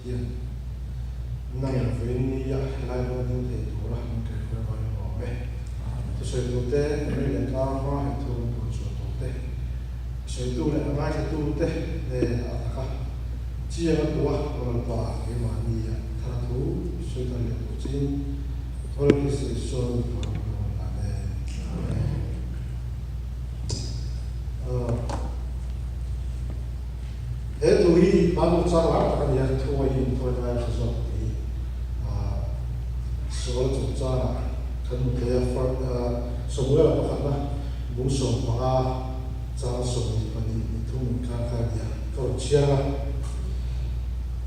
Pathian, nangin vawiin nia helai hmuna ding thei tura min kaihruai avangin a awm e. Thusawitute, Mary leh Tlang hma hei thu kan puan chhuah turte, a sawitu leh a ngaithlatute nen a taka chiang a tua Lalpa keimahni a thar thu sawi thar leh tur chin Holy Spirit chuan mi pawh kan rawn dan e. Amen. He thu hi Bible chang lar tak a ni a, thu a hi inthawi lai a hre zawk tih hi sual chungchangah kan hmu thei a. Samuela pakhatna bung 15 chang 22 inkar kha a ni a, ka rawn chhiar a.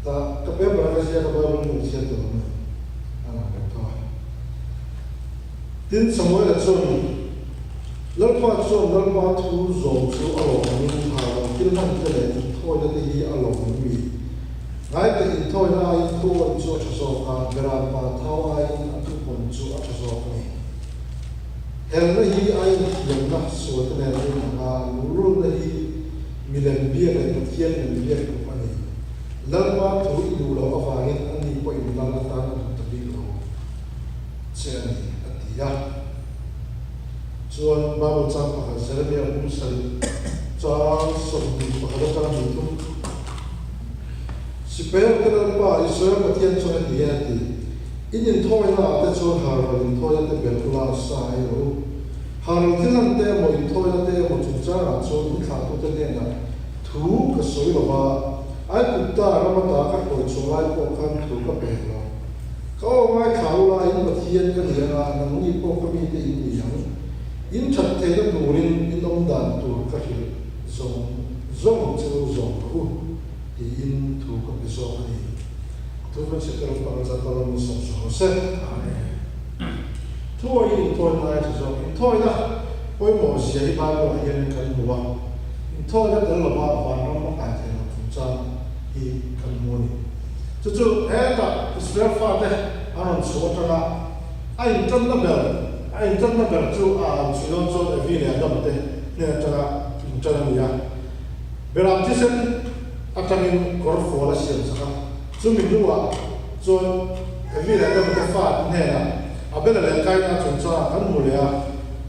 Tah ka paper a ka ziak a Bible hmuh chhiat tur awm lo a lang reng tho a. Tin, Samuela chuan, Lalpa chuan Lalpa thu zawm chu a lawm angin tha lo thil hman te leh inthawina te hi a lawm ang mi? Ngaite inthawina aiin thu awih chu a tha zawk a, berampa thau aiin a thupawn chu a tha zawk a ni. Helna hi a inthiamna sual te nen a inang a, luhlulna hi milem biak leh Pathian lem biak tluk a ni. Lalpa thu i duh loh avangin ani pawhin lal atan a duh ta bik lo. Che a ni, a ti a. Chuan Bible chang pakhat Jeremia bung sarih chang 21 atanga hnih thum Sipai te Lalpa Israel Pathian chuan heti hian a ti, In inthawina ah te chuan harral inthawina te ber ula sa ei rawh u. Harral thil han te emaw inthawina te emaw chungchangah chuan in thlahtute hnenah thu ka sawi lo va, Aigupta ram ata ka hruai chhuah lai pawh khan thu ka pek lo. Ka aw ngaithla u la, in Pathian ka ni anga, nangni pawh ka mite in ni ang. In that theihna turin in awm dan tur ka hrilh zawng zawng che u zawng rawh u, tiin thu ka pe zawk a ni. Thu kan hre tel pang zat a rawn sawm sawn rawh se. Amen. Thu aw hi inthawina ai tha zawk. Inthawina pawimawh zia hi Bible ah hianin kan hmu a. Inthawina tel lova vanram a kai thei lo chungchang hi kan hmu a ni. Chu chu hetah Israel fate an rawn chhuah atanga a intanna ber, a intanna ber chu a han chhui dawn chuan Evi leh Adam te hnen atanga intan a ni a. Beram thisen atangin kawr fual a siam chak a, chumi hnuah chuan Evi leh Adam te fate hnenah Abela leh Kaina chungchangah kan hmu leh a,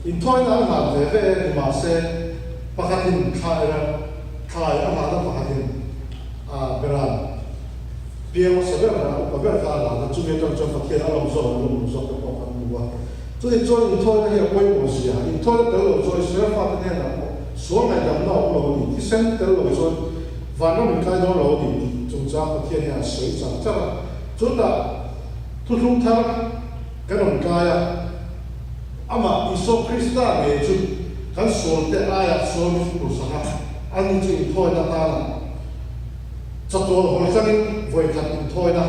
inthawina an hlan ve ve e ni mahse pakhatin thlai thlai a hlan a pakhatin a beram piang hmasa ber kha upa ber kha a lan a, chumi atang chuan Pathian a lawm zawk an lawm zawk te pawh kan hmu a. Chutih chuan inthawina hi a pawimawh zia, inthawina tel lo chuan Israel fate hnenah pawh sual ngaihdamna a awm lo a ni, thisen tel lo chuan vanram inkai dawn lo a ni tih chungchang Pathian hian a sawi char char a. Chutah thuthlung thar kan rawn kai a, amah Isua Krista ngei chu kan sualte aiah sual min tursak a, ani chu inthawina atana Chatuan hawi tlangin vawikhat inthawina,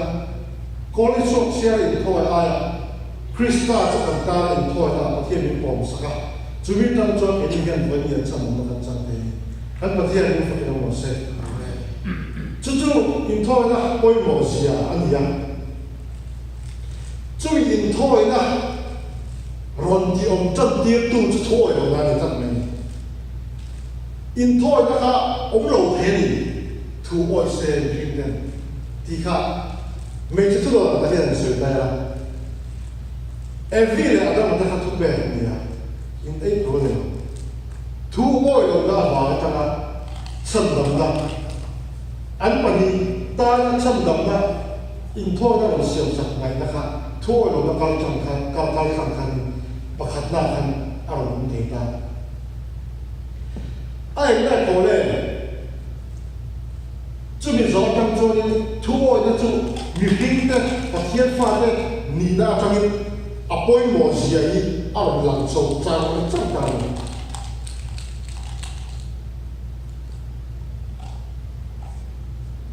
Kawl i chhuak chhiar inthawi aiah Krista chu kan tana inthawina ah Pathian min pawmsak a, chumi tang chuan keini hian vawi lian chhan awmna kan chang thei ni. Kan Pathian in fakin awm rawh se. Amen. Chu chu inthawina pawimawh zia a ni a. Chumi inthawina rawn ti awm tan tirtu chu thuawi lo na a ni tlat mai ni. Inthawina kha awm lo thei a ni, thu awih se mihring ten tih kha hmeichhe thu dawn ang te hian an sawi tai a. Evi leh Adama te kha thu pek an ni a, in ei tur a ni lo. Thu awih lohna avang atanga chhandamna, an pahnih tana chhandamna inthawina rawn siamsak ngaihna kha thu awih lohna kal tlang khan, kal kal tlang khan pakhatna khan a rawn awm thei ta. A engna tawh le? Chumi zawh atang chuanin thuawihna chu mihringte Pathian fate nihna atangin a pawimawh zia hi a rawn lang chho char char ta a ni.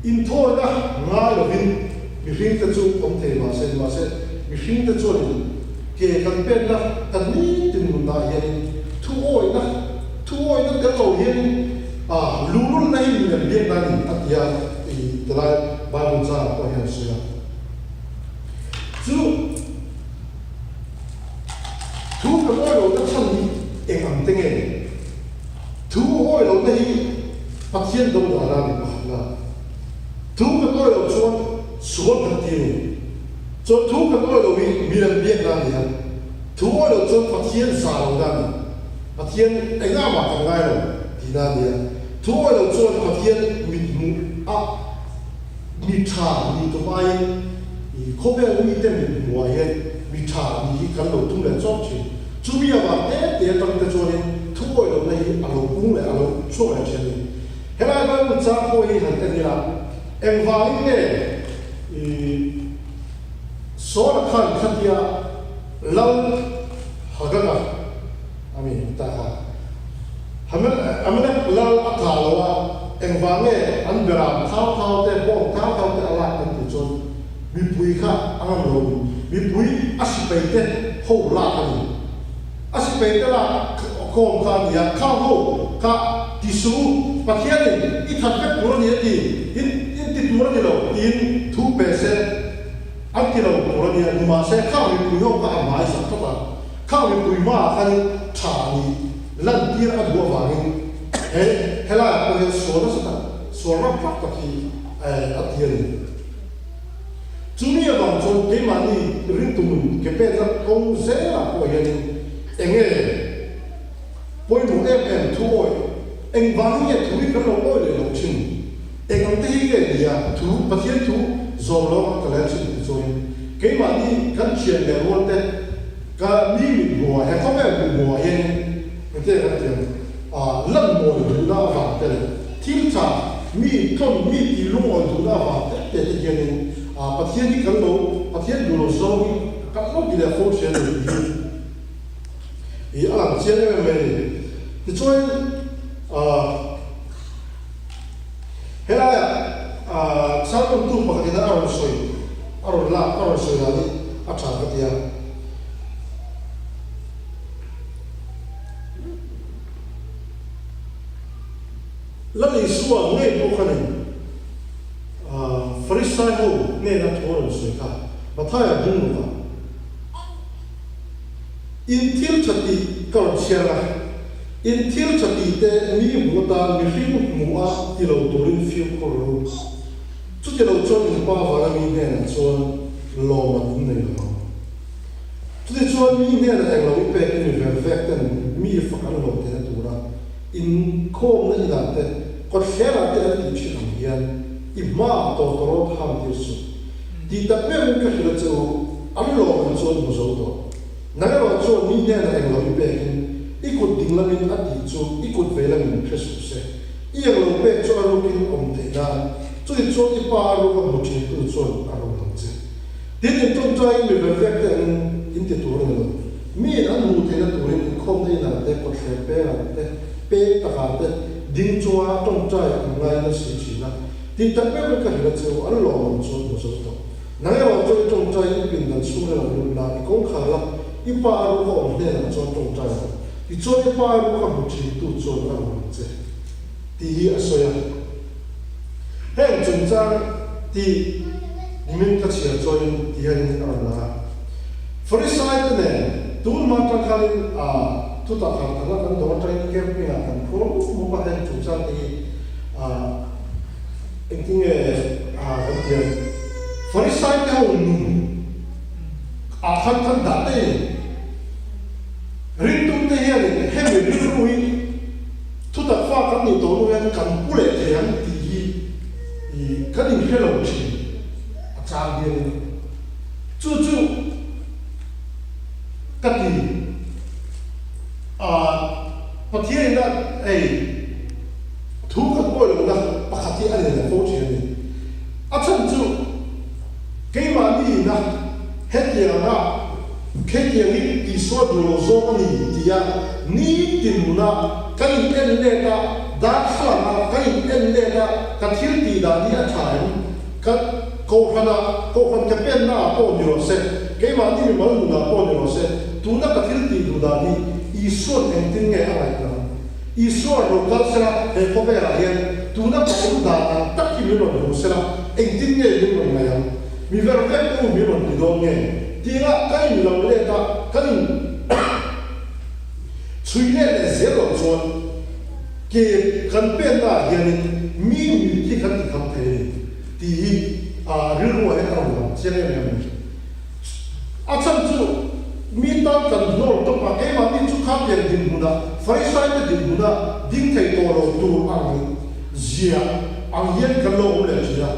Inthawina ngai lovin mihringte chu awm thei mahse, nimahse mihringte chuanin ke kan pekna kan nitin nunah hianin thuawihna, thuawihna tel lo hianin a luhlulna hi min em biakna a ni a ti a, i tilai Bible changah pawh hian a sawi a. Chu thu kan awih lohna chhan hi eng ang te nge? Thu awih lohna hi Pathian do dana ni pakhatna. Thu kan awih loh chuan. Chuan thu kan awih lo hi milem biakna a ni a, thu awih lo chuan Pathian zah lohna a ni. Pathian engah mah kan ngai lo tihna a ni a, thu awih lo chuan Pathian mithmuh a mi tha nih tum aiin i khawvel mite mithmuh ah hian mi tha nih hi kan lo tum leh chawk thin. Chumi avang te te atang te chuanin thu awih lohna hi a lo pung leh a lo chhuak leh thin a ni. Helai Bible chang pawh hi han en ila engvangin nge i Saul-a khan khatia Lal Hagana a mi ta kha Amalek lal a tla lo a, engvang nge an beram thau thau te, bawng thau thau te a lak an tih chuan mipui kha a ngam lo a ni. Mipui a sipai te ho lak a ni. A sipai te lak kawm kha a ni a, khang ho kha ti suh u, Pathianin i that vek tur a ni a ti, in in ti tur a ni lo tiin thu pe se an ti lo tur a nia, nimahse khang mipui ho kha a hmai sak tlat a. Khang mipui hmaah khanin tha nih lantir a duh avangin he helaiah pawh hian sual nasa tak, sual rap rap tak hi a ti a ni. Chumi avang chuan keimahni ringtu nun ke penna kawng zelah pawh hianin eng nge pawimawh em em thu awih, engvangin nge thu hi kan lo awih leh loh thin, eng ang te hi nge nia thu Pathian thu zawm lo anga ka lel thin tih chuanin keimahni kan thian leh rual te Ka mi mit hmuh ah he khawvel mit hmuh ah hianin engte kan ti ang? Lan mawi duhna avang te leh thil tha mi tlawn mi tih lungawi duhna avang te te te hianin Pathian hi kan lo Pathian duh lo zawng hi kan lo ti leh fo thin a ni tih hi a lang chiang em em mai a ni. Tichuan helaiah sermon tu pakhatin a rawn sawi a rawn lak a rawn sawi dan hi a tha ka ti a. Lal Isua ngei pawh khanin Farisai ho hnena thu a rawn sawi kha Mathaia bung lovah In thil tha tih ka rawn chhiar a, in thil tha tih te mi hmuh atan mihring hmuh a ti lo turin fimkhur rawh u. Chuti lo chuan in pa vana mi hnenah chuan lawm an in nei lo ang. Chuti chuan mi hnenah eng lo i pek in mi ver vek ten mi fak an hlawh theihna tura in khawmna inah te kawtthlerah te an tih thin ang hian i hmaah tawtawrawt ham tir suh. Tih tak meuhin ka hrilh a che u, an lawm an chuan hmu zo tawh. Nang erawh chuan mi hnenah eng lo i pekin i kut ding lamin a tih chu i kut vei lamin hre suh se. I eng lo pek chu a rukin awm theih nan, chuti chuan i pa a ruk a hmu thintu chuan a rum ang che. Tin, in tawngtaiin mi ver vek te angin in ti tur a ni lo. Miin an hmuh theihna turin inkhawmna inah te, kawtthler pengah te, pek takah te ding chunga tawngtai an ngai nasi thin a. Tih tak meuh in ka hrilh a che u, an lawm ang chuan hmu zo tawh. Nang erawh chuan i tawngtai in pindan chhung ila lut la, i kawngkhar la, i pa a ruk a awm hnenah chuan tawngtai rawh. Tichuan i pa a ruk a hmu thintu chuan a rawn ang che. Tih hi a sawi a. Heng chungchang tih nimin ka chhiar chuanin ti hianin a rawn lang a. Farisai te nen tun hma atang khanin a thutak harh thana kan dawr atangin camping ah kan phur mup mup a, heng chungchang te hi a Engtinge kan ti ang? Farisai te ho nun ah khan kan dah daih a ni. Ringtu te hianin hemi rilru hi thutak fa kan nih tawh hnu hian kan pu leh thei ang tih hi kan inhre lo thin a chang hianin chu chu ka ti a Pathianin a ei. Thu kan pawi lohna pakhat hi a ni leh fo thin a ni. A chhan chu keimahni ina hetianga khetiang hi Isua duh lo zawng a ni tia nitin nuna kan in en let a, darthlalanga kan in en let a, ka thil tih dan hi a tha em? Ka kohhranah, kohhran ka penna ah pawh ni rawh se, keimahni mimal nunah pawh ni rawh se, tuna ka thil tih duh dan hi Isua'n engtin nge a ngaihna? Isua rawn kal sela, he khawvelah hian tuna ka awm dan ang tak hi min rawn hmu sela, engtin nge min rawn ngaih ang? Mi ver vek te u min rawn ti dawn nge? Tingah ka in lam let a, kan in chhui let leh zel loh chuan ke kan penna ah hianin mi mit hi kan ti kham thei a ni tih hi rilru ah hian a rawn lang chiang em em a ni. A chhan chu mi tan kan hnawl tawp a, keimahni chu kha pian dinhmunah, Farisaite dinhmuna ding thei tawh lo tur ang zia ang hian kan lo awm leh thin a.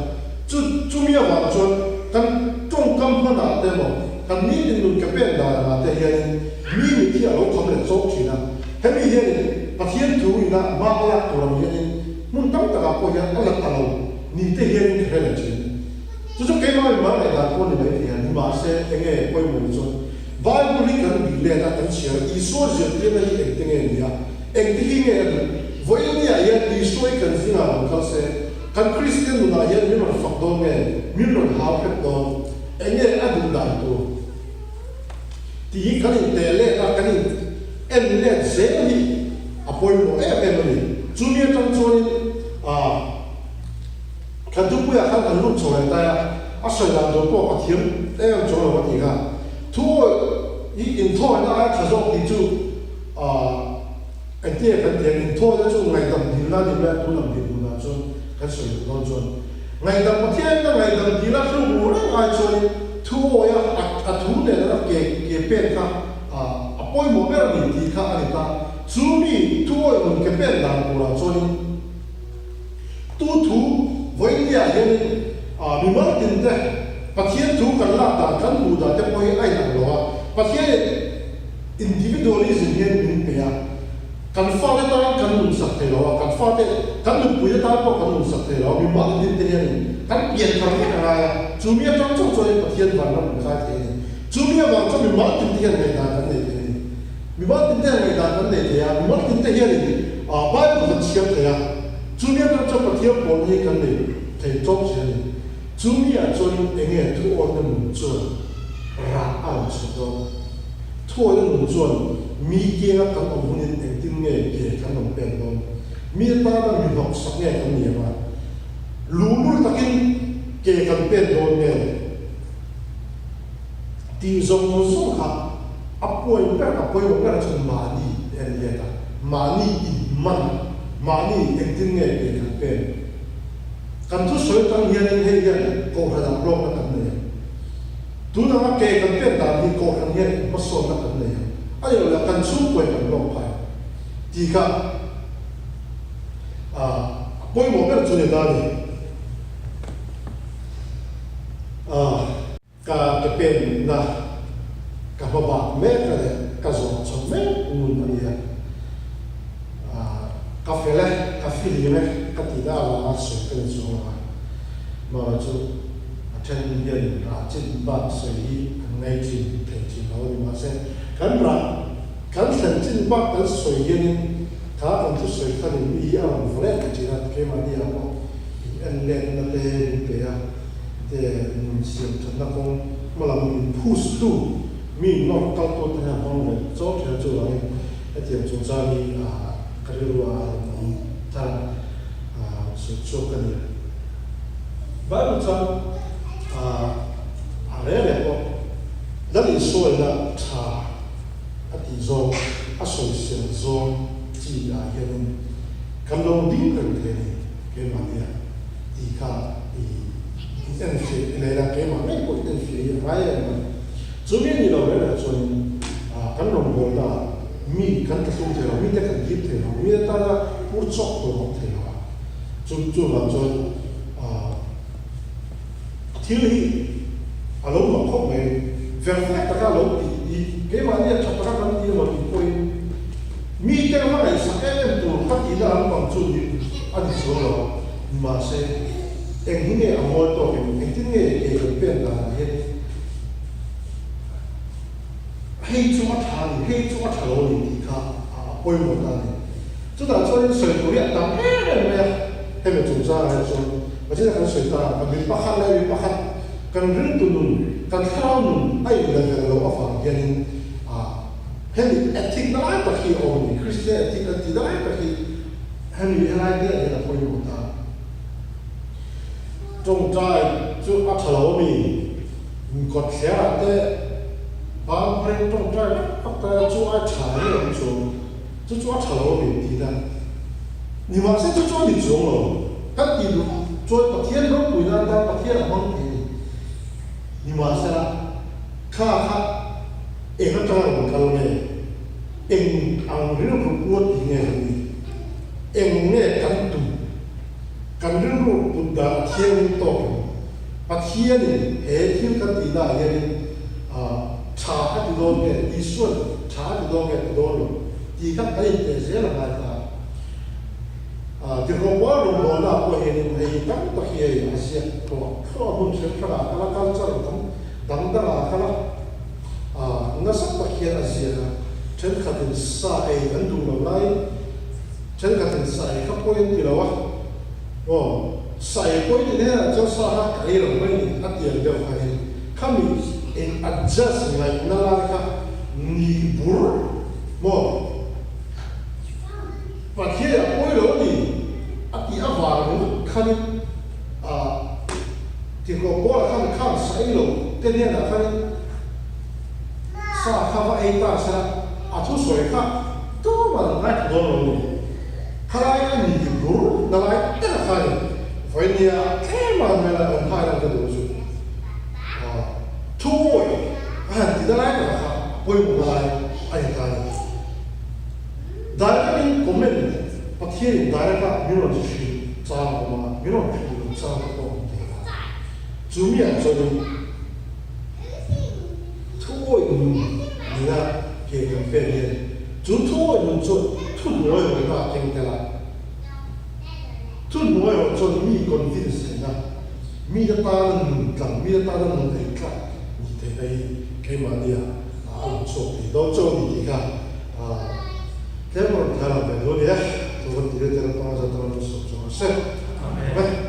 Chu chumi avang chuan kan tawngkam hmanah te emaw, kan nitin nun ke pen dan angah te hianin mi mithi a lo kham leh chawk thin a. Hemi hianin Pathian thu ina hma a lak tur ang hianin hmun tam takah pawh hian a la ta lo ni te hianin ka hre leh thin. Chu chu keimah mi mal ngaihdan pawh ni mai thei a, nimahse enge pawimawh ni chuan Bible hi kan bih let a, kan chhiar a, Isua zirtirna hi engte nge ni a, engte hi nge a duh? Vawiin niah hian Isua hi kan zingah rawn kal se, kan Kristian nunah hian min rawn fak dawn nge, min rawn hau hrep dawn? Enge a duh dan tur? Tih hi kan inteh let a, kan in en let zel hi a pawimawh em em a ni. Chumi atang chuanin ah. Thla dupuiah khan an lut chho leh tai a, a sawi dan tur pawh ka thiam em chuang lo a ti kha. Thu awih hi inthawina aia tha zawk tih chu aah engtinge kan ti ang, inthawina chu ngaihdam dilna a ni mai a, tun ang dinhmunah chuan kan sawi duh dawn chuan ngaihdam Pathianin a ngaihdam dila tluk ru reng ai chuanin thu awiha a thu nen a ke ke pen kha aah a pawimawh ber a ni tih kha a ni ta. Chu mi thu awih nun ke pen dan turah chuanin. Tu thu vawiinniah hianin mimal tinte Pathian thu kan lak dan, kan hmuh dan te pawh hi a inang lo a. Pathianin individualism hian min pe a, kan fate tan kan nunsak thei lo a, kan fate, kan nupuite tan pawh kan nunsak thei lo a, mimal tinte hianin kan pian thar vek a ngai a, chu mi atang chauh chuanin Pathian vanram kan kai thei a ni. Chu mi avang chuan mimal tinte hian ngaihdan kan nei thei a ni. Mimal tinte hian ngaihdan kan nei thei a, mimal tinte hianin Bible kan chhiar thei a, chumi atang chuan Pathian pawlna hi kan nei thei tlawm si a ni. Chumi ah chuanin enge thuawihna nun chuan rah a rawn chhuah dawn? Thuawihna nun chuan mi kenga kan awm hunin engtin nge ke kan rawn pek dawn? Mi atana mi hnawksak nge kan ni ang a? Luhlul takin ke kan pen dawn nge? Tih zawng zawng kha a pawi ber, a pawimawh ber chu mahni en let a, mahni inhman a, mahni engtin nge ke kan pen. Kan thusawi atang hianin hei hian kohhran ah hlawkna kan nei ang. Tun anga ke kan pen dan hi kohhran hian hmasawnna kan nei ang. A ni lo le, kan chhungkuai kan hlawk phai ang tih kha a pawimawh ber chu ni ta a ni. Ka ke penna ka hma bak mek a leh ka zawh chho mek nun a ni a. Ka fel e, ka filim e ka tihna avanga sawi ka ni chuang lo a. Amaherawhchu a then hian rah chin bak sawi hi an ngai thin thei thin lo a ni. Mahse kan rah kan thlen chin bak kan sawi hianin kha kan thusawi khanin mi hi a rawn vaw let thei thin a, keimahni ah pawh in en letna te min pe a. Te nun siam thatna kawng hmalam min push tu mi nawr kal tu te hian hmang ve chawk thin a chuvangin hetiang chungchang hi ka rilru ah a rawn awm thar a sawi chhuak ka ni. Bible chuan a rel leh pawh Lal insawina tha a tih zawng a sawisel zawng chi ah hianin kan lo ding reng thei a ni keimahnia. Tih kha i enfiah i nei la, keimah ngei pawh i enfiah hi a ngai em a ni. Chumi a ni lo reng reng chuanin kan rawngbawlna ah mi kan tlahlum thei lo, mite kan hip thei lo, mi atana pur chawk tur a awm thei lo a. Chu chuvang chuan thil hi a lo mak khawp mai, vervek taka lo tih hi keimahni a tha taka kan ti emaw tih pawhin mite hma ngaihsak em em tur ka tihna lampang chu ni a ni chuang lo a, mahse eng hi nge a mawi tawk em, engtin nge kei kan pen danah hian hei chu a tha a ni, hei chu a tha lo a ni tih kha a pawimawh ta a ni. Chutah chuanin sawi tur hi a tam em em mai a, hemi chungchangah hian chuan Pathian kan sawi ta a, mi pakhat leh mi pakhat kan ringtu nun, kan thlarau nun a inlevel loh avang hianin hemi ethic na lai tak hi a awm a ni, Kristian ethic kan tih na lai tak hi hemi helai te ah hian a pawimawh ta. Tawngtai chu a tha lo a mi, kawt thler ah te bang pharin tawngtai vek vak ta ila chu ai tha nge awm chuang. Chu chu a tha lo a min tih na nimahse chu chu a ni chuang lo. Kan tih duh chuan Pathian ropuina atan Pathian a hmang thei a ni. Nimahsela, Kha kha eng atanga rawn kal nge? Eng ang rilru pua ti nge kan nih? Eng nge kan tum? Kan rilru put dan a thiangin tawk em? Pathianin he thil kan tihnaah hianin tha a ti dawn nge, Isua'n tha a ti dawn nge ti dawn lo tih kha kan inteh zel a ngai ta. Tirhawhpual rawngbawlnaah pawh hianin hei tam tak hi hei a ziak thluah thluah hmun hrang hrangah kal a, culture dang dang dangah kal a, nasa tak hian a ziak a, thenkhatin sa ei an duh lo laiin thenkhatin sa ei kha pawi an ti lo a, aw sa ei pawi ti hnenah chuan sa kha ka ei lo mai ni a ti ang deuh kha hi khami in adjust ngaihna lai kha ni bur maw? Pathian a pawi lo a ni a tih avang ringawt khanin ah Tirhkoh Paula khan khang sa ei lo te hnenah khanin sa kha va ei ta sela a thusawi kha tumah an ngaithla dawn lo a ni. Khalai a ni bur na lai tak a kha a ni. Vawinia tlem a han mela awm phai lan ka duh chu ah thuawi a han ti na lai tak a kha a pawimawh na lai a ni ta a ni. Direct in comment Pathian in direct a min rawn hrilh chang a awm a, min rawn hrilh loh chang te pawh a awm thei a. Chu mi ah chuanin thuawih nun nena ke kan pen hian chu thuawih nun chuan thuhnuai rawhna a keng tel a. Thuhnuai rawh chuan mi convince theihna, mite tana nun tlang, mite tana nun ei tlak nih theihna hi keimahnia a lang chhuak thei dawn chauh a ni tih kha tlem rawn thai lang ve duh a ni e. Chu kan ti vel te ram panga zat ram chu sawm chhuak ang se. Amen.